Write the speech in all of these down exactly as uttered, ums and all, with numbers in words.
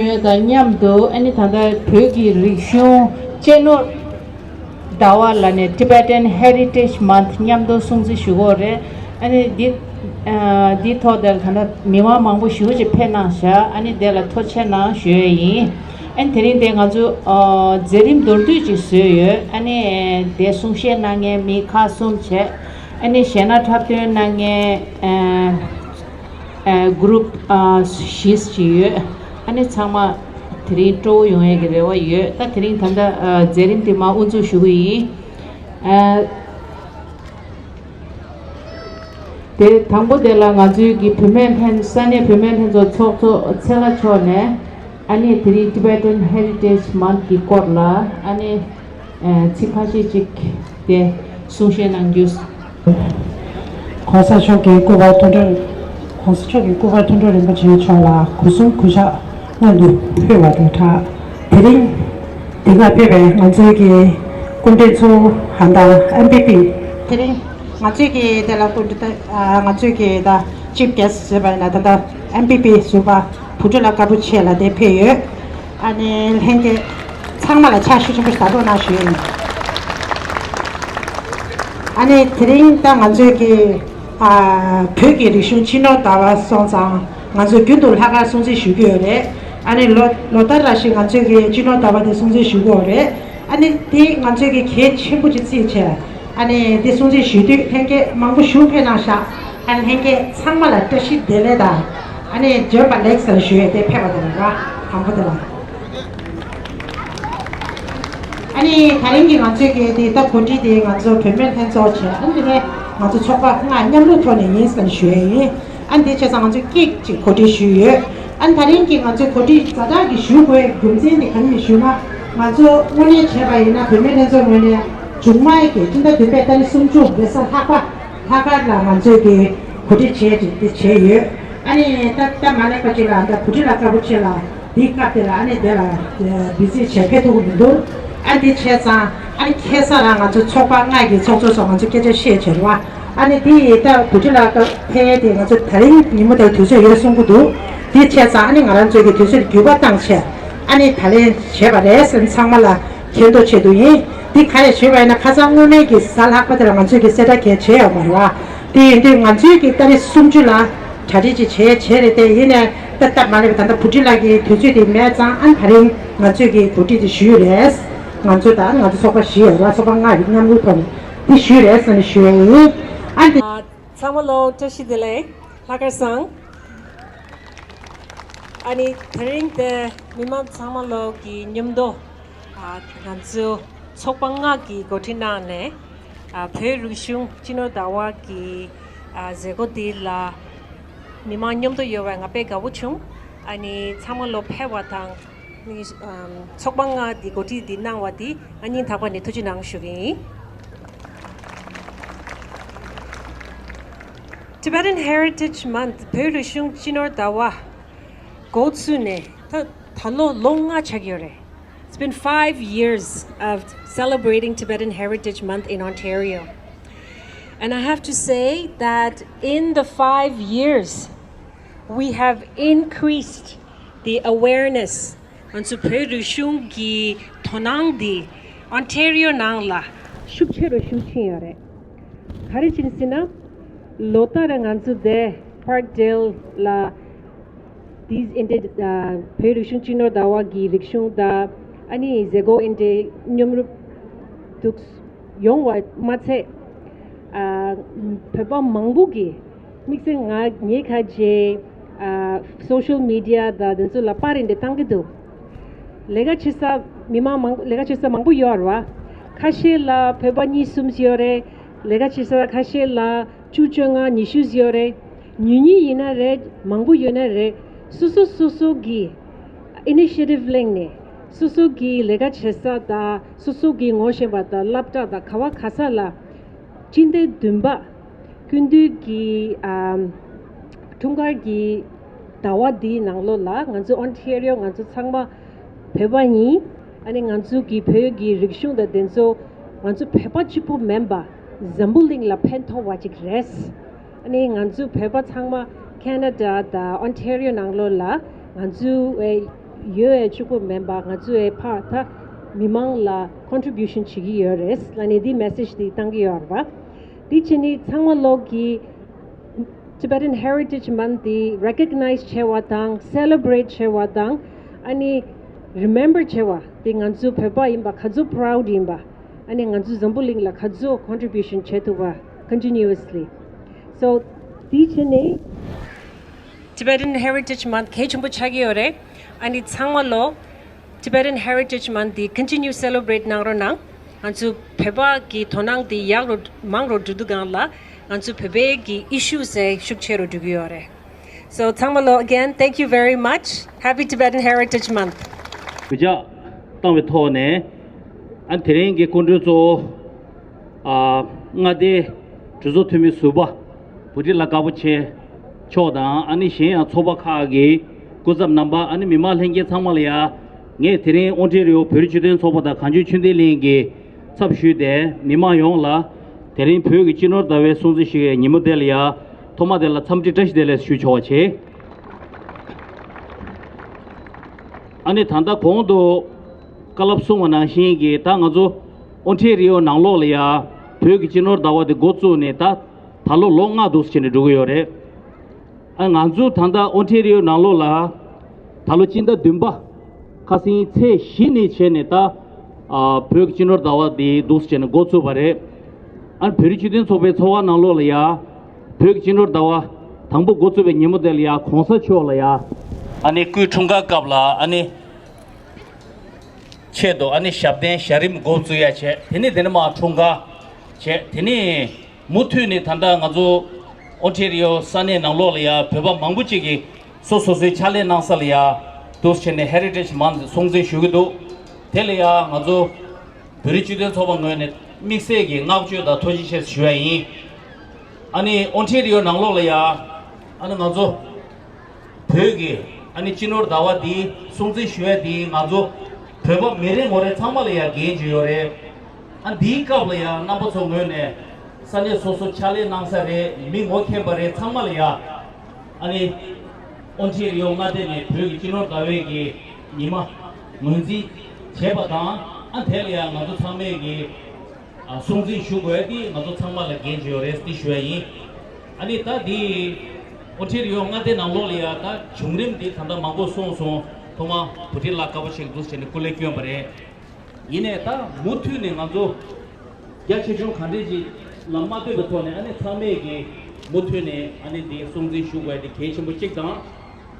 ཡོད་དང་མཉམ་དུ། ཨ་ནི་ད་ལྟ་བོད་ཀྱི་རིག་གཞུང་གཅེས་ནོར་ཟླ་བ་ལ་ནས་Tibetan Heritage Month མཉམ་དུ་སྲུང་བརྩི་ཞུ་གི་ཡོད་རེད། ཨ་ནི་འདི་ཨ་འདི་ཐོག་དེར་ད་ལྟ་མི་མང་མང་པོ་ཞེ་པོ་ཅིག་ཕེབས་གནང་ཤག་ཨ་ནི་དེ་ལ་ཐུགས་རྗེ་ཆེ་གནང་ཞུ་ཡས་ཡིན། ཨ་ནི་དེ་རིང་དེ་ང་ཚོ་ཨ་མཛད་རིམ་མདོར་བསྡུས་ཅིག་བཟོས་ཡོད། ཨ་ནི་དེ་གསུང་བཤད་གནང་མཁན་མི་ཁག་གསུམ་བྱས། ཨ་ནི་གཞས་སྣ་འཁྲབ་སྟོན་གནང་མཁན་ཨ། ཨ་གུ་རུབ་ཨ་བཞི་ཞིག་ཡོད། ཨ་ནི་ཚང་མ་དེ་རིང་སྤྲོ་བོ་ཡོང་ཡས་ཀྱི་རེ་བ་ཡོད། ད་དེ་རིང་ད་ལྟ་ཨ་མཛད་རིམ་དེ་མར་དབུ་འཛུགས་ཞུ་གི་ཡིན། ཨ་དེ་དང་པོ་དེ་ལ་ང་ཚོའི་གི་བུད་མེད་ལྷན་ས་གནས་བུད་མེད་ལྷན་ཚོགས་ཚོགས་གཙོ་ཚེ་ལྷ་མཆོག་ནས། ཨ་ནི་དེ་རིང་Tibetan Heritage Month གི་སྐོར་ལ་ཨ་ནི་ཨ་ཚིག་ཁ་ཤས་ཅིག་དེ་གསུང་བཤད་གནང་རྒྱུ། ༸གོང་ས་མཆོག་གི་སྐུ་པར་མཐོང་གྲོལ། ༸གོང་ས་མཆོག་གི་སྐུ་པར་མཐོང་གྲོལ་རིན་པོ་ཆེ་མཆོག་ལ་སྒོ་གསུམ་གུས་ཕྱག་སྔོན་དུ་ཕུལ་བ་དང་སྦྲགས། དེ་རིང་འདི་གར་ཕེབས་པའི་ང་ཚོའི་གི་སྐུ་མགྲོན་ཚོ་ཧན་ཏང་ཨེམ་པི་པི། དེ་རིང་ང་ཚོའི་གི་དེ་ལ་སྐུ་མགྲོན་ང་ཚོའི་གི་ད་Chief Guest ཟེར་བ་ཡིན་ན་ད་ལྟ་ཨེམ་པི་པི་ཟུར་པ་བྷུ་ཊི་ལ་དཀར་པོ་ཆེ་ལགས་དེ་ཕེབས་ཡོད། ཨ་ནི་ལྷན་རྒྱས་ཚང་མ་ལ་ཕྱག་ཤུགས་ཆེན་པོ་ཞིག་བརྡ་སྤྲོད་གནང་ཞུ་ཡིན། ཨ་ནི་དེ་རིང་ད་ང་ཚོའི་གི་ཨ་བོད་ཀྱི་རིག་གཞུང་སྤྱི་ནོར་ཟླ་བ་སོང་ཙང་ང་ཚོས་རྒྱུན་དུ་ལྷག་དཀར་སྲུང་བརྩི་ཞུ་གི་ཡོད་རེད། ཨ་ནི་ལོ་ལོ་ལྟར་ར་ཞིག་ང་ཚོའི་གི་སྤྱི་ནོར་ཟླ་བ་དེ་སྲུང་བརྩི་ཞུ་གི་ཡོད་རེད། ཨ་ནི་དེ་ང་ཚོའི་གི་གལ་ཆེན་པོ་ཅིག་བརྩིས་བྱས། ཨ་ནི་འདི་སྲུང་བརྩི་ཞུ་དུས་ལྷན་རྒྱས་མང་པོ་ཞིག་ཕེབས་གནང་ཤག་ཨ་ནི་ལྷན་རྒྱས་ཚང་མ་ལ་བཀྲ་ཤིས་བདེ་ལེགས་དང་། ཨ་ནི་འབྱོར་པ་ལེགས་ཟེར་ཞུ་ཡས་དེ་ཕེབས་པ་དེ་ལ་ར་དང་པོ་དེ་ལ། ཨ་ནི་ད་རིང་གི་ང་ཚོའི་གི་དེ་ད་གོ་སྒྲིག་དེ་ང་ཚོ་བུད་མེད་ལྷན་ཚོགས་བྱས། ཨ་ནི་དེ་ནས་ང་ཚོ་ཚོགས་པ་ལྔ་མཉམ་རུབ་ཐོག་ནས་ཡིན་ཟེར་ཞུ་ཡས་ཡིན། ཨ་ནི་དེ་བྱས་ཙང་ང་ཚོས་ཀེག་ཅིག་གོ་སྒྲིག་ཞུས་ཡོད། ཨ་ནི་ད་རིང་གི་ང་ཚོའི་གོ་སྒྲིག་ཛ་དྲག་གི་ཞུ་དགོས་རྒྱུ་མཚན་དེ་ག་རེ་ཞུས་ན། ང་ཚོ་དངོས་གནས་བྱས་པ་ཡིན་ན་བུད་མེད་ལྷན་ཚོགས་ངོས་ནས་མཇུག་མ་གི་སྤྱི་ཟླ་བདུན་པའི་ཏ་རིག་སུམ་ཅུ་རེས་གཟའ་ལྷག་པ་ལྷག་དཀར་ལ་ང་ཚོས་ཀྱི་གོ་སྒྲིག་བྱས་ཅིག་དེ་བྱས་ཡོད། ཨ་ནི་ད་ལྟ་མ་ལེགས་པ་ཅིག་ལ་ད་བུ་ཁྲིད་ལ་དཀར་པོ་ཆེ་ལ་འདི་སྐབས་དེ་ལ་ཨ་ནི་དེ་ལ་བི་ཛི་བྱས་ཕེབས་ཐུབ་ཀྱི་མི་འདུག་ཨ་འདི་བྱས་ཙང་ཨ་ནི་ཁ་སང་རང་ང་ཚོ་ཚོགས་པ་ལྔ་གི་ཚོགས་གཙོ་སོགས་ང་ཚོ་སྐད་ཆ་བཤད་བྱས་རེད་བ། ཨ་ནི་དེ་ཡི་ད་བུ་ཁྲིད་ལ་དཀར་ཕེབས་དེ་ང་ཚོ་ད་རིང་ཉིན་མོ་དེར་དུས་ཚོད་ཡོད་གསུང་གི་འདུག་དེ་བྱས་ཙང་ཨ་ནི་ང་རང་ཚོའི་གི་དུས་ཚོད་འགྱུར་བ་བཏང་བྱས་ཨ་ནི་ད་ལན་བྱས་པ་རེད་ཟེར་ཚང་མ་ལ་མཁྱེན་རྟོགས་ཆེད་དུ་ཡིན། འདི་ག་རེ་ཞུས་པ་ཡིན་ན་ཁ་སང་སྔོན་མའི་གི་གཟའ་ལྷག་པ་དེ་ལ་ང་ཚོས་གི་གསལ་བསྒྲགས་གལ་བྱས་ཡོད་མ་རེད་བ། དེ་ཡིན་དུས་ང་ཚོའི་གི་ཏ་རིག་སུམ་ཅུ་ལ་གྲ་སྒྲིག་ཅིག་བྱས་བྱས་རེད་དེ་ཡིན་ནའི་ད་སྟབས་མ་ལེགས་པ་ད་ལྟ་བུ་ཁྲིད་ལགས་ཀྱི་དུས་ཚོད་དེ་མེད་ཙང་ཨ་ནི་ད་རིང་ང་ཚོས་གི་གོ་སྒྲིག་དེ་ཞུས་ཡོད་རེད། ང་ཚོ་དང་ང་ཚོ་ཚོགས་པ་བཞི་ཡོད་རེད་བ། ཚོགས་པ་ལྔ་ཡི་མཉམ་རུབ་ཐོག་ནས་དེ་ཞུས་རེད་ཟེར་ནས་ཞུ་ཡ་ཡིན། ཨ་ནི། ཚང་མ་ལོ་བཀྲ་ཤིས་བདེ་ལེགས། ལྷག་དཀར་བཟང་། ཨ་ནི་དེ་རིང་དེ་མི་མང་ཚང་མ་ལོ་གི་མཉམ་དུ་ཨ་ང་ཚོ་ཚོགས་པ་ལྔ་གི་འགོ་ཁྲིད་གནང་ནས་ཨ་བོད་རིག་གཞུང་སྤྱི་ནོར་ཟླ་བ་གི་ཨ་མཛད་སྒོ་འདི་ལ་མི་མང་མཉམ་དུ་ཡོད་པ་ང་དཔེ་དགའ་བོ་བྱུང་། ཨ་ནི་ཚང་མ་ལོ་ཕེབས་པ་དང་། ནི་ཨམ་ཚོགས་པ་ལྔ་འདི་འགོ་ཁྲིད་འདི་གནང་བ་འདི་ང་སྙིང་ཐག་པ་ནས་ཐུགས་རྗེ་གནང་ཞུ་གི་ཡིན། Tibetan Heritage Month བོད་རིག་གཞུང་སྤྱི་ནོར་ཟླ་བ་འགོ་ཚུགས་ནས་ད་ད་ལོ་ལོ་ལྔ་ཆགས་ཡོད་རེད། It's been five years of celebrating Tibetan Heritage Month in Ontario. And I have to say that in the five years, we have increased the awareness. ང་ཚོ་བོད་རིག་གཞུང་གི་དོ་སྣང་འདི་ཨོན་ཊེ་རི་ཡོ་ནང་ལ་ཤུགས་ཆེ་རུ་ཤུགས་ཆེན་ཡོད་རེད། ག་རེ་བྱས་ཟེར་ན། ལོ་ལྟར་ང་ཚོ་དེ་Parkdale ལ་དེ་ཨིན་ཌི་ཨ་བོད་རིག་གཞུང་སྤྱི་ནོར་ཟླ་བ་གི་རིག་གཞུང་དང་ཨ་ནི་མཛད་སྒོ་ཨིན་ཌི་མཉམ་རུབ་འདུག་ཡོང་བ་མ་ཚད། ཨ་བོད་པ་མང་པོ་གིས་དམིགས་བསལ་ང་ངའི་ཁ་རྗེ་ཨ་སོ་ཤལ་མི་ཌི་ཡ་དང་དེ་ཚོ་ལ་པར་རིས་འདི་བཏང་གི་འདུག་ལས་ཀ་བྱེད་ས་མི་མང་མང་ལས་ཀ་བྱེད་ས་མང་པོ་ཡོད་རེད་བ། ཁ་ཤས་ལ་བོད་པ་གཉིས་གསུམ་ཡོད་རེད། ལས་ཀ་བྱེད་ས་ཁ་ཤས་ལ་བཅུ་བཅོ་ལྔ་ཉི་ཤུ་ཡོད་རེད། ཉུང་ཉུང་ཡིན་ན་རེད། མང་པོ་ཡོད་ན་རེད། སོ་སོ་སོ་སོ་གི་ཨི་ནི་ཤི་ཡེ་ཊིབ་གླེང་ནས་སོ་སོ་གི་ལས་ཀ་བྱེད་ས་དང་སོ་སོ་གི་ངོ་ཤེས་པ་དང་སློབ་གྲྭ་དང་ག་བ་ག་ས་ལ་སྤྱི་ཟླ་བདུན་པ་སྐུ་མདུན་གྱི་ཨམ་འཁྲུངས་སྐར་གྱི་ཟླ་བ་འདིའི་ནང་ལོགས་ལ་ང་ཚོ་ཨོན་ཊེ་རི་ཡོ་ང་ཚོ་ཚང་མ་བོད་པ་ཡིན། ཨ་ནི་ང་ཚོ་གི་བོད་ཀྱི་རིག་གཞུང་དང་དེ་ཚོ་ང་ཚོ་བོད་པ་གཅིག་པུ་མིན་པ་འཛམ་བུ་གླིང་ལ་ཕན་ཐོགས་པ་ཅིག་རེད། ཨ་ནི་ང་ཚོ་བོད་པ་ཚང་མ་ཁེ་ན་ཌ་དང་ཨོན་ཊེ་རི་ཡོ་ནང་ལོགས་ལ་ང་ཚོ་ཨེ་ ཡོད་ཨེ་གཅིག་པོ་མིན་པ་ང་ཚོ་ཨེ་ཕ་ད་མི་མང་ལ་contribution་བྱེད་ཀྱི་ཡོད་རེད་ལ་ནི་འདི་message་འདི་བཏང་གི་ཡོད་རེད་པ། འདི་བྱས་ནི་ཚང་མ་ལོག་གི Tibetan Heritage Month་འདི་recognize་བྱེད་པ་དང་celebrate་བྱེད་པ་དང་ཨ་ནི་remember་བྱེད་པ་འདི་ང་ཚོ་བོད་པ་ཡིན་པ་ག་ཚོད་proud་ཡིན་པ་ཨ་ནི་ང་ཚོ་འཛམ་བུ་གླིང་ལ་ག་ཚོད་contribution་བྱེད་ཐུབ་པ་continuously། So་འདི་བྱས་ནི་Tibetan Heritage Month་གལ་ཆེན་པོ་ཆགས་ཀྱི་ཡོད་རེད། ཨ་ནི་ཚང་མ་ལོ་Tibetan Heritage Month་འདི་continue celebrate་གནང་རོགས་གནང་། ང་ཚོ་བོད་པ་གི་དོ་སྣང་འདི་ཡག་རུ་མང་རུ་འགྲོ་དུས་སྒང་ལ་ང་ཚོ་བོད་པའི་གི་issue་ཟེར་ཤུགས་ཆེ་རུ་འགྲོ་གི་ཡོད་རེད། So་ཚང་མ་ལོ་again thank you very much. Happy Tibetan Heritage Month. གུས་ཕྱག་བཏང་བའི་ཐོག་ནས་ཨ་ནི་དེ་རིང་གི་སྐུ་མགྲོན་གཙོ་བོ་ཨ་མངའ་སྡེའི་གྲོས་ཚོགས་འཐུས་མི་ཟུར་པ་བུ་ཁྲིད་ལགས་དཀར་པོ་ཆེ་མཆོག་དང་ཨ་ནི་གཞན་ཡང་ཚོགས་པ་ཁག་གི་སྐུ་ཚབ་རྣམ་པ་ཨ་ནི་མི་མང་ལྷན་རྒྱས་ཚང་མ་ལ་ཡ་ངས་དེ་རིང་ཨོན་ཊེ་རི་ཡོ་བོད་རིགས་སྤྱི་མཐུན་ཚོགས་པ་དང་གངས་ལྗོངས་ཆོས་ལྡན་གླིང་གི་ཚབ་ཞུས་ཏེ་མི་མང་ཡོངས་ལ་དེ་རིང་བོད་ཀྱི་སྤྱི་ནོར་ཟླ་བའི་སྲུང་བརྩི་ཞུ་བའི་ཉིན་མོ་དེ་ལ་ཡ་ཐོག་མ་དེ་ལ་འཚམས་འདྲི་བཀྲ་ཤིས་བདེ་ལེགས་ཞུ་ཆོག་པ་བྱེད། ཨ་ནི་ད་ལྟ་གོང་དུ་བཀའ་སློབ་གསུངས་པ་ནང་བཞིན་གྱི་ད་ང་ཚོ་ཨོན་ཊེ་རི་ཡོ་ནང་ལོགས་ལ་ཡ་བོད་ཀྱི་སྤྱི་ནོར་ཟླ་བ་དེ་འགོ་བཙུགས་ནས་ད་ད་ལོ་ལོ་ལྔ་འདུག་སེ་བྱས་ནས་འགྲོ་གི་ཡོད་རེད། ཨ་ང་ཚོ་ད་ལྟ་ཨོན་ཊེ་རི་ཡོ་ནང་ལོགས་ལ་ད་ལོ་སྤྱི་ཟླ་བདུན་པ་ཁ་སང་ཚེས་བཞི་ནས་བྱས་ནས་ད་ཨ་བོད་ཀྱི་སྤྱི་ནོར་ཟླ་བ་དེ་འདུག་སེ་བྱས་ནས་འགོ་ཚུགས་པ་རེད། ཨ་ནི་བོད་རིགས་སྤྱི་མཐུན་ཚོགས་པའི་ཚོགས་ཁང་ནང་ལོགས་ལ་ཡ་བོད་ཀྱི་སྤྱི་ནོར་ཟླ་བ་དང་པོ་འགོ་ཚུགས་པའི་ཉིན་མོ་དེ་ལ་ཡ་གོང་ས་མཆོག་ལ་ཡ་ཨ་ནི་སྐུའི་འཁྲུངས་སྐར་སྐབས་ལ་ཨ་ནི་ཆེད་དུ་ཨ་ནི་ཞབས་བརྟན་ཞལ་རིམ་འགོ་བཙུགས་ཡ་བྱས། དེ་ནས་དེ་ནས་མར་འཁྲུངས་སྐར་བྱས། དེ་ནས་མུ་མཐུད་ནས་ད་ལྟ་ང་ཚོ་ཨོན་ཊེ་རི་ཡོ་ས་གནས་ནང་ལོགས་ལ་ཡ་བོད་པ་མང་པོ་ཅིག་གིས་སོ་སོ་སོའི་ཕྱག་ལས་གནང་ས་ལ་ཡ་འདུག་སེ་བྱས་ནས་Heritage Month་སྲུང་བརྩི་ཞུ་གི་འདུག་དེ་ལ་ཡ་ང་ཚོ་བོད་རིགས་སྤྱི་མཐུན་ཚོགས་པ་ངོས་ནས་དམིགས་བསལ་གྱི་བསྔགས་བརྗོད་དང་ཐུགས་རྗེ་ཆེ་ཞུ་ཡ་ཡིན། ཨ་ནི་ཨོན་ཊེ་རི་ཡོ་ནང་ལོགས་ལ་ཡ་ཨ་ནི་ང་ཚོ་བོད་ཀྱི་ཨ་ནི་སྤྱི་ནོར་ཟླ་བ་འདི་སྲུང་བརྩི་ཞུ་ཡ་འདི་ང་ཚོ་བོད་པ་མི་རེ་ངོ་རེ་ཚང་མ་ལ་ཡ་འགན་ཅིག་ཡོད་རེད། ཨ་འདིའི་སྐབས་ལ་ཡ་རྣམ་པ་ཚོ་ངོས་ནས་ས་གནས་སོ་སོ་ཕྱག་ལས་གནང་ས་རེད། མི་ངོ་མཁྱེན་པ་རེད། ཚང་མ་ལ་ཡ་ཨ་ནི་ཨོན་ཊེ་རི་ཡོ་མངའ་སྡེ་ནས་བོད་ཀྱི་སྤྱི་ནོར་ཟླ་བའི་གི་ཉི་མ་ངོས་འཛིན་བྱས་པ་དང་ཨ་དེ་ལ་ཡ་ང་ཚོ་ཚང་མས་གི་ཨ་སྲུང་བརྩི་ཞུ་དགོས་ཏེ་ང་ཚོ་ཚང་མ་ལ་འགན་ཅིག་ཡོད་རེད་ཏེ་ཞུ་ཡ་ཡིན། ཨ་ནི་ད་འདི་ཨོ་ཊི་རི་ཡོ་མངའ་སྡེ་ནང་ལོགས་ལ་ཡ་ད་བྱུང་རིམ་འདི་ད་ལྟ་མང་པོ་གསུངས་སོང་། ཐོག་མ་བུ་ཁྲིད་ལགས་དཀར་པོ་ཆེ་འདུག་བྱས་ནས་སྐུ་ལས་བསྐྱོན་པ་རེད། ཡིན་ནའི་ད་མུ་མཐུད་ནས་ང་ཚོ་རྒྱ་ཆེ་ཆུང་ག་འདྲས་ཅིག་ལ་མ་ལྟོས་པའི་ཐོག་ནས་ཨ་ནི་ཚང་མས་ཀྱི་མུ་མཐུད་ནས་ཨ་ནི་འདི་སྲུང་བརྩི་ཞུ་དགོས་ཡ་འདི་གལ་ཆེན་པོ་གཅིག་དང་།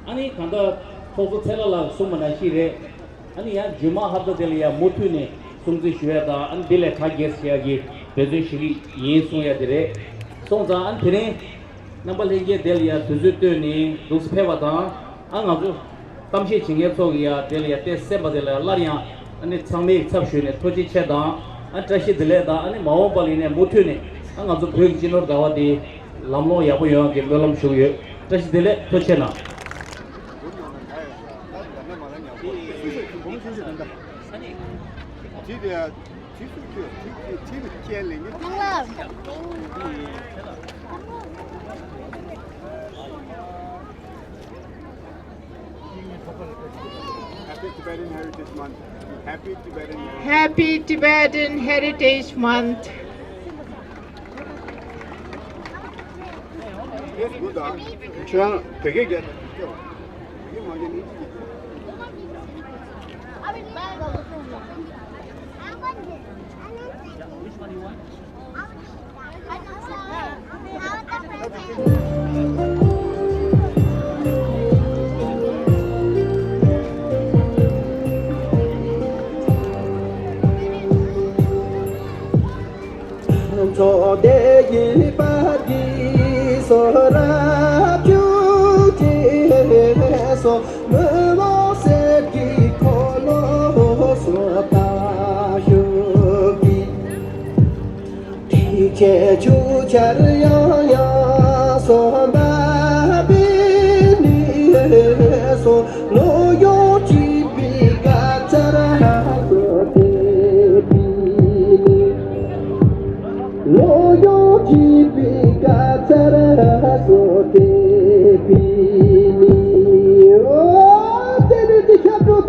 ཨ་ནི་གང་ལྟར་ཚོགས་གཙོ་ཚེ་ལྷ་ལགས་གསུངས་པ་ནང་བཞིན་རེད། ཨ་ནི་ཡང་རྗེས་མ་ཧབ་ཏ་དེ་ལ་ཡང་མུ་མཐུད་ནས་སྲུང་བརྩི་ཞུ་ཡ་དང་ཨ་ནི་འདི་ལས་གྲ་རྒྱས་བྱེད་ཡ་གི་འབད་བརྩོན་ཞུ་གི་ཡིན་གསུང་ཡ་དེ་རེད། སོང་ཙང་ཨ་ནི་དེ་རིང་རྣམ་པ་ལྷན་རྒྱས་དེ་ལ་ཡང་དུས་ཚོད་བཏོན་ནས་འདུག་སེ་ཕེབས་པ་དང་ཨ་ང་ཚོ་གཏམ་བཤད་བྱེད་མཁན་ཚོ་གི་ཡ་དེ་ལ་ཡ་བལྟས་གསན་པ་དེ་ལ་ཡ་སླར་ཡང་ཨ་ནི་ཚང་མའི་ཚབ་ཞུས་ནས་ཐུགས་རྗེ་ཆེ་དང་ཨ་བཀྲ་ཤིས་བདེ་ལེགས་དང་ཨ་ནི་མ་འོངས་པ་ལ་ཡིན་ནའི་མུ་མཐུད་ནས་ཨ་ང་ཚོ་བོད་ཀྱི་སྤྱི་ནོར་ཟླ་བ་དེ་ལམ་ལྷོང་ཡག་པོ་ཡོང་ཡ་གི་སྨོན་ལམ་ཞུ་གི་ཡོད། བཀྲ་ཤིས་བདེ་ལེགས། ཐུགས་རྗེ་ཆེ་གནང་། Happy Tibetan Heritage Month. Happy Tibetan Heritage Month. Happy Tibetan Heritage Month. ཁྱོད་རང་བོད་སྐད་རྒྱག་དང་། བོད་སྐད་མ་རྒྱག་ནི། མཚོ་དེ་ཡི་བར་གྱི་སོ་ར་བཅུ་གཅིག་སོ། མི་མང་སེར་གྱི་འཁོར་ལོ་སོ་ད་ཤུགས་ཀྱིས། དེ་ཆེ་ཆུ་ཆར་ཡང་ཡང་སོ་འབབ་པའི་ནི་སོ། ལོ་ཡོངས་སྐྱིད་པའི་དགའ་ཚལ་སོ་དེ་པི་ནི། ལོ་ཡོངས་སྐྱིད་པའི་དགའ་ཚལ་སོ་དེ་པི་ནི། ཨོ། དེ་ནི་དེ་ཤ་བྲོ།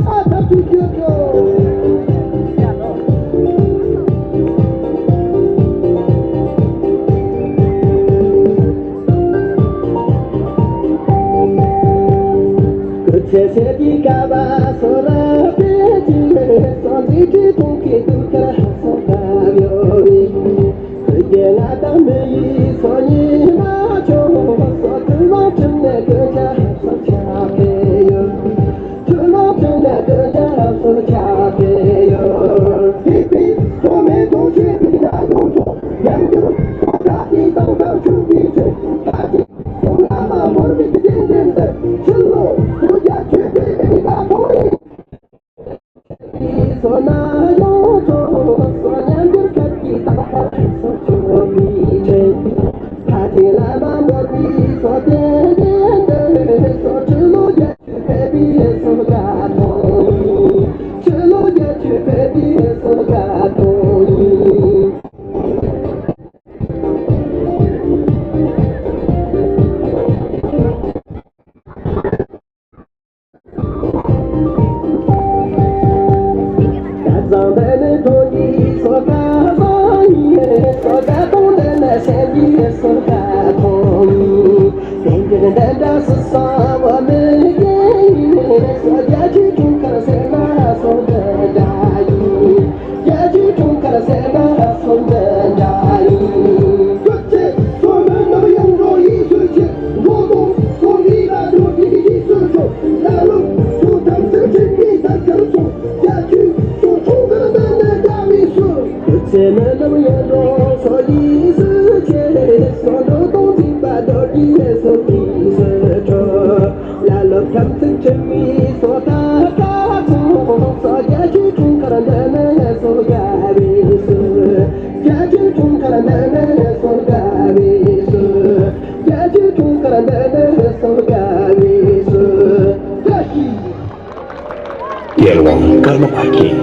རྒྱལ་དབང་ཀརྨ་པ་མཁྱེན།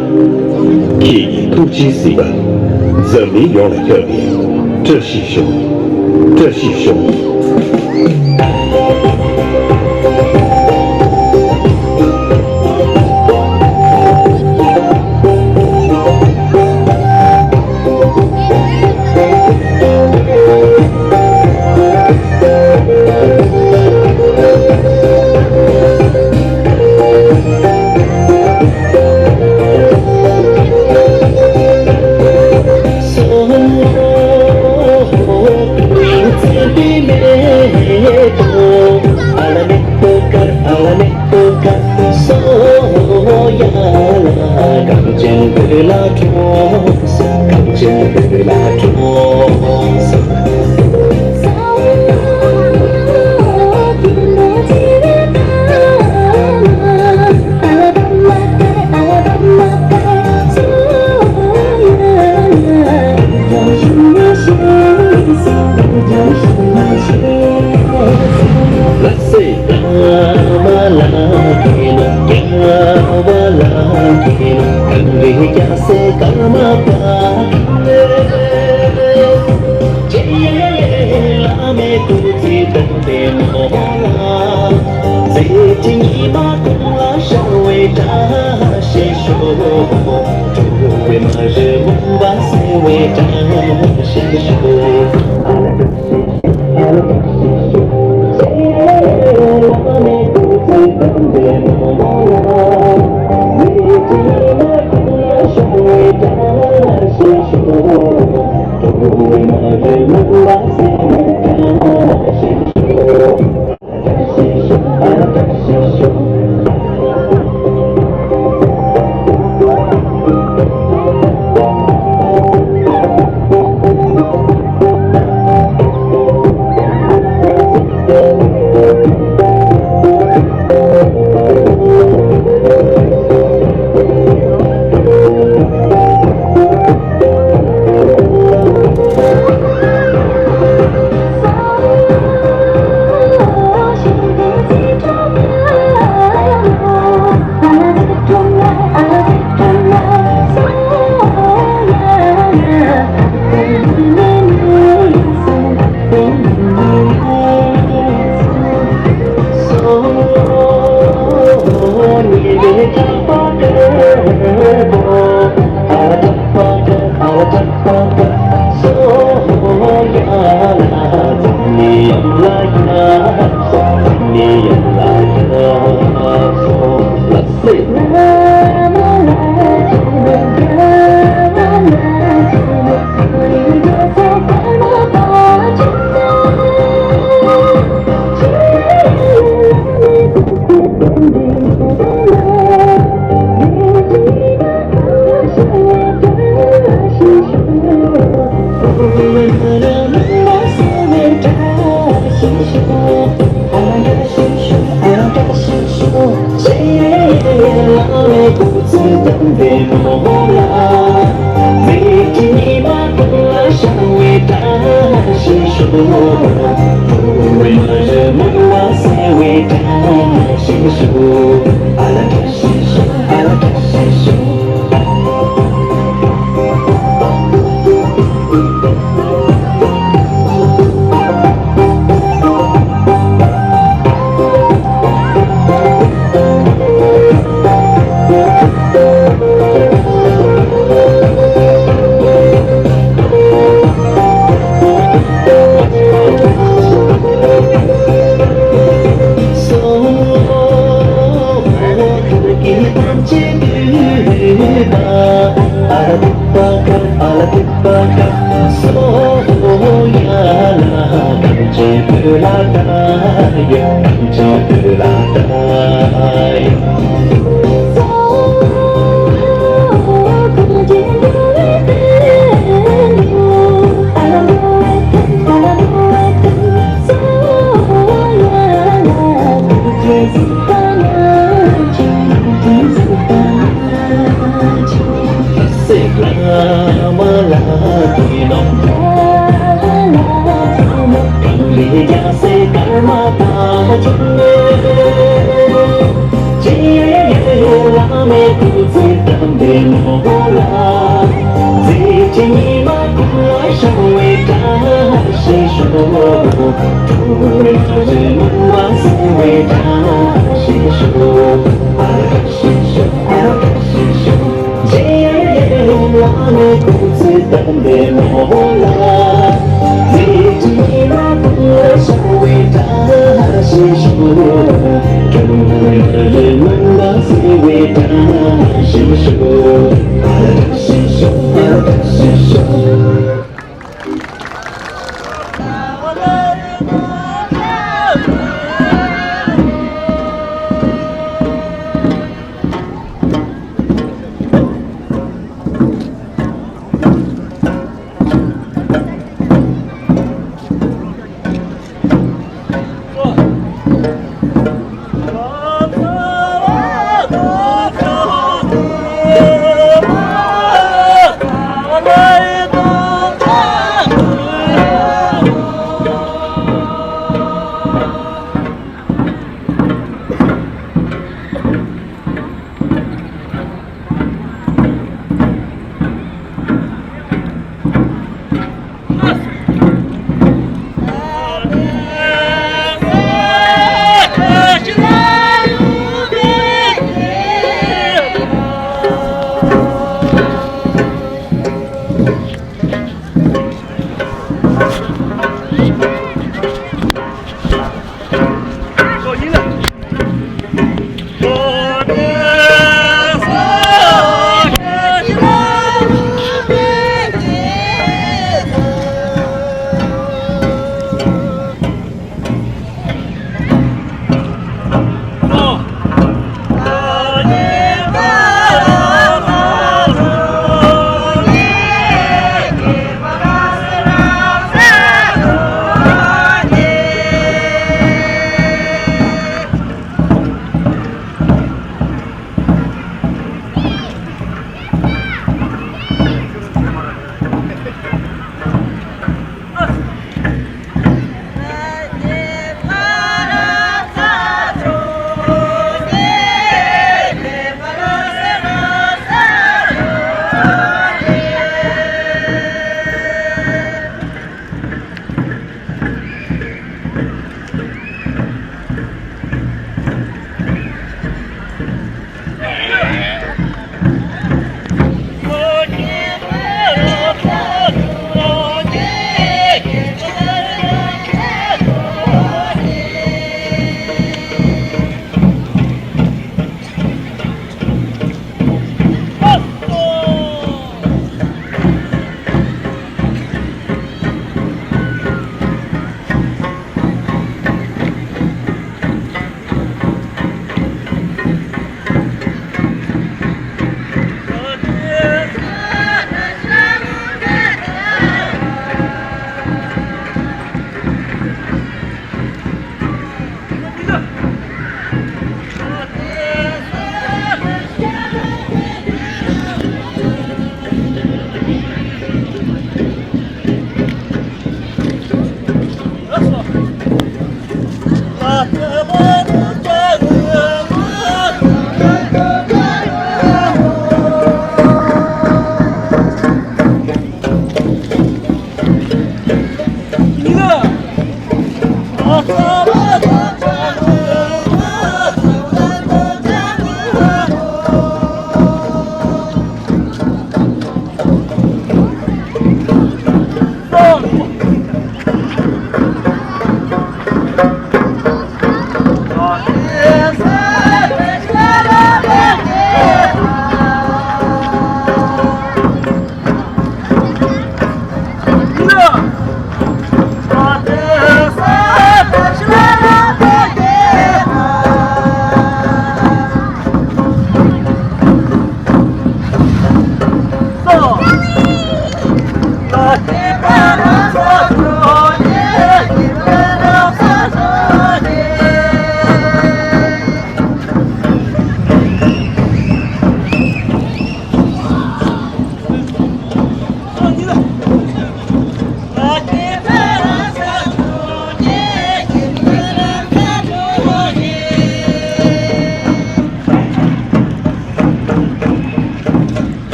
ཁྱེད་ཀྱི་ཐུགས་རྗེའི་གཟིགས་པ་འཛམ་གླིང་ཡོངས་ལ་ཁྱབ་པའི་བཀྲ་ཤིས་ཤོག། བཀྲ་ཤིས་ཤོག།